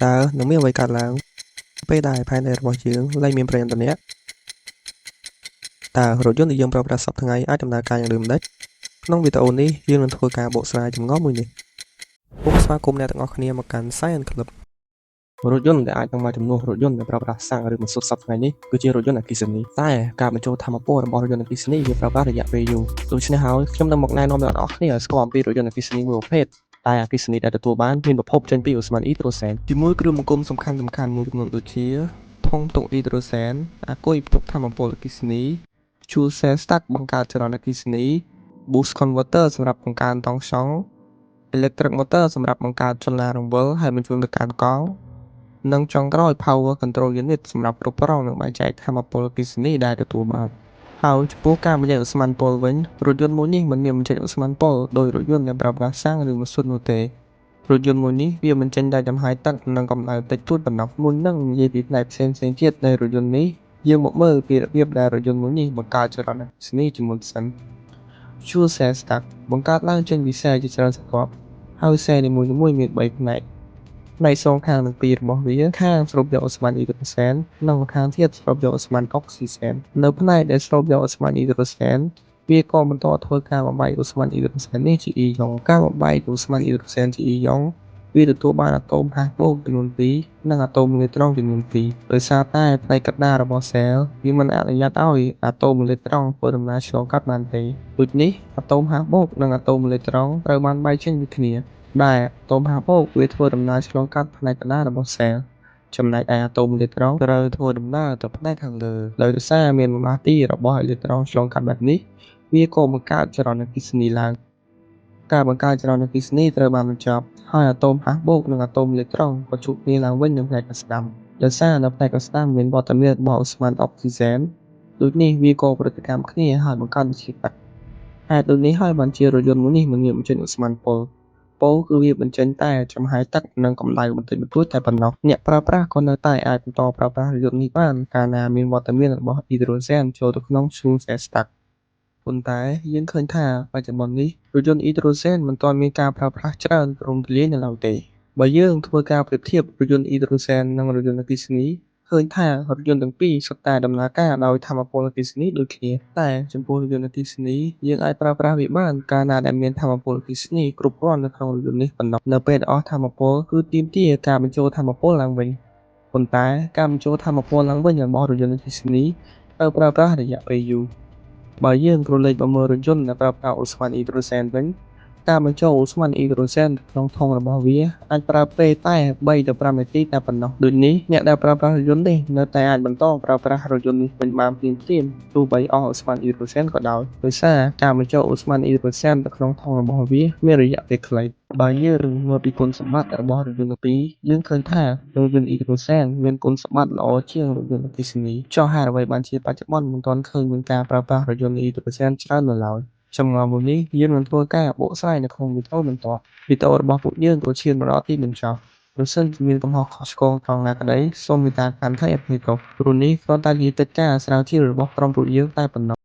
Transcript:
តើនឹងមានអ្វីកើតឡើងពេលដែលផែនដីរបស់យើងលែងមានប្រេងឥន្ធនៈតើរថយន្តដែលយើងប្រើប្រាស់សព្វថ្ងៃអាចដំណើរការយ៉ាងដូចម្តេចក្នុងវីដេអូនេះយើងនឹងធ្វើការបកស្រាយចម្ងល់មួយនេះសូមស្វាគមន៍អ្នកទាំងអស់គ្នាមកកាន់ Science Club រថយន្តដែលអាចនឹងមកជំនួសរថយន្តដែលប្រើប្រាស់សាំងឬម៉ាស៊ូតសព្វថ្ងៃនេះគឺជារថយន្តអគ្គិសនីតែការបញ្ចូលថាមពលរបស់រថយន្តអគ្គិសនីវាប្រើប្រាស់រយៈពេលយូរដូច្នេះហើយខ្ញុំនឹងមកណែនាំអ្នកទាំងអស់គ្នាឲ្យស្គាល់អំពីរថយន្តអគ្គិសនីមួយប្រភេទតែអគ្គិសនីដែលទទួលបានមានប្រភពចេញពីឧស្ម័នអ៊ីដ្រូសែនជាមួយគ្រឿងបង្គុំសំខាន់សំខាន់មួយចំនួនដូចជាធុងទុកអ៊ីដ្រូសែនអាគុយផ្ទុកថាមពលអគ្គិសនី Fuel Cell Stack បង្កើតចរន្តអគ្គិសនី Boost Converter សម្រាប់បង្កើនតង់ស្យុង Electric Motor សម្រាប់បង្កើតចលនារង្វិលហើយបញ្ជូនទៅកាន់កង់និងចុងក្រោយ Power Control Unit សម្រាប់គ្រប់គ្រងនិងបែងចែកថាមពលអគ្គិសនីដែលទទួលបានហើយចំពោះការបញ្ចេញឧស្ម័នពុលវិញរថយន្តមួយនេះមិនមានបញ្ចេញឧស្ម័នពុលដោយរថយន្តដែលប្រើប្រាស់សាំងឬម៉ាស៊ូតនោះទេរថយន្តមួយនេះវាបញ្ចេញតែចំហាយទឹកនិងកម្ដៅតិចតួចប៉ុណ្ណោះមុននឹងនិយាយពីផ្នែកផ្សេងៗទៀតនៃរថយន្តនេះយើងមកមើលពីរបៀបដែលរថយន្តមួយនេះបង្កើតចរន្តអគ្គិសនីជាមុនសិន Fuel Cell Stack បង្កើតឡើងចេញពីសែជាច្រើនស្រទាប់ហើយសែនីមួយៗមាន3ផ្នែកផ្នែកសងខាងទាំងពីររបស់វាខាងស្រូបយកឧស្ម័នអ៊ីដ្រូសែននិងម្ខាងទៀតស្រូបយកឧស្ម័នអុកស៊ីសែននៅផ្នែកដែលស្រូបយកឧស្ម័នអ៊ីដ្រូសែនវាក៏បន្តធ្វើការបំបែកឧស្ម័នអ៊ីដ្រូសែននេះជាអ៊ីយ៉ុងការបំបែកឧស្ម័នអ៊ីដ្រូសែនជាអ៊ីយ៉ុងវាទទួលបានអាតូម H បូកចំនួន2និងអាតូមអេឡិចត្រូនចំនួន2ដោយសារតែផ្នែកកណ្ដាលរបស់សែលវាមិនអនុញ្ញាតឲ្យអាតូមអេឡិចត្រូនធ្វើដំណើរឆ្លងកាត់បានទេដូចនេះអាតូម H បូកនិងអាតូមអេឡិចត្រូនត្រូវបានបែកចេញពីគ្នាដែលអាតូម H បូកវាធ្វើដំណើរឆ្លងកាត់ផ្នែកកណ្ដាលរបស់សែលចំណែកឯអាតូមអេឡិចត្រូនត្រូវធ្វើដំណើរទៅផ្នែកខាងលើដោយសារមានបំណះទីរបស់អេឡិចត្រូនឆ្លងកាត់បែបនេះវាក៏បង្កើតចរន្តអគ្គិសនីឡើងការបង្កើតចរន្តអគ្គិសនីត្រូវបានបញ្ចប់ហើយអាតូម H បូកនិងអាតូមអេឡិចត្រូនក៏ជួបគ្នាឡើងវិញនៅផ្នែកខាងស្ដាំដោយសារនៅផ្នែកខាងស្ដាំមានវត្តមានរបស់ឧស្ម័នអុកស៊ីសែនដូចនេះវាក៏ប្រតិកម្មគ្នាហើយបង្កើតជាទឹកហេតុដូចនេះហើយបានជារថយន្តមួយនេះមិនងាយបញ្ចេញឧស្ម័នពុលពោលគឺវាបញ្ចេញតែចំហាយទឹកនិងកម្ដៅបន្តិចបន្តួចតែប៉ុណ្ណោះអ្នកប្រើប្រាស់ក៏នៅតែអាចបន្តប្រើប្រាស់រថយន្តនេះបានកាលណាមានវត្តមានរបស់អ៊ីដ្រូសែនចូលទៅក្នុង Fuel Cell Stack ប៉ុន្តែយើងឃើញថាបច្ចុប្បន្ននេះរថយន្តអ៊ីដ្រូសែនមិនទាន់មានការប្រើប្រាស់ច្រើនទូលំទូលាយនៅឡើយទេបើយើងធ្វើការប្រៀបធៀបរថយន្តអ៊ីដ្រូសែននិងរថយន្តអគ្គិសនីឃើញថារថយន្តទាំងពីរសុទ្ធតែដំណើរការដោយថាមពលអគ្គិសនីដូចគ្នាតែចំពោះរថយន្តអគ្គិសនីយើងអាចប្រើប្រាស់វាបានកាលណាដែលមានថាមពលអគ្គិសនីគ្រប់គ្រាន់នៅក្នុងរថយន្តនេះប៉ុណ្ណោះនៅពេលដែលអស់ថាមពលគឺទាមទារការបញ្ចូលថាមពលឡើងវិញប៉ុន្តែការបញ្ចូលថាមពលឡើងវិញរបស់រថយន្តអគ្គិសនីត្រូវប្រើប្រាស់រយៈពេលយូរបើយើងក្រឡេកមកមើលរថយន្តដែលប្រើប្រាស់ឧស្ម័នអ៊ីដ្រូសែនវិញការបញ្ចូលឧស្ម័នអ៊ីដ្រូសែនក្នុងធុងរបស់វាអាចប្រើពេលតែ3ទៅ5នាទីតែប៉ុណ្ណោះដូចនេះអ្នកដែលប្រើប្រាស់រថយន្តនេះនៅតែអាចបន្តប្រើប្រាស់រថយន្តនេះវិញបានភ្លាមៗទោះបីអស់ឧស្ម័នអ៊ីដ្រូសែនក៏ដោយដោយសារការបញ្ចូលឧស្ម័នអ៊ីដ្រូសែនទៅក្នុងធុងរបស់វាមានរយៈពេលខ្លីបើយើងមើលពីគុណសម្បត្តិរបស់រថយន្តទាំងពីរយើងឃើញថារថយន្តអ៊ីដ្រូសែនមានគុណសម្បត្តិល្អជាងរថយន្តអគ្គិសនីចុះហេតុអ្វីបានជាបច្ចុប្បន្នមិនទាន់ឃើញមានការប្រើប្រាស់រថយន្តអ៊ីដ្រូសែនច្រើននៅឡើយចម្ងល់មួយនេះយើងនឹងធ្វើការបកស្រាយនៅក្នុងវីដេអូបន្ទាប់វីដេអូរបស់ពួកយើងក៏ឈានមកដល់ទីបញ្ចប់ប្រសិនជាមានកំហុសខុសឆ្គងត្រង់ណាក្តីសូមមេត្តាខន្តីអភ័យទោសព្រោះនេះគ្រាន់តែជាកិច្ចការស្រាវជ្រាវរបស់ក្រុមពួកយើងតែប៉ុណ្ណោះ។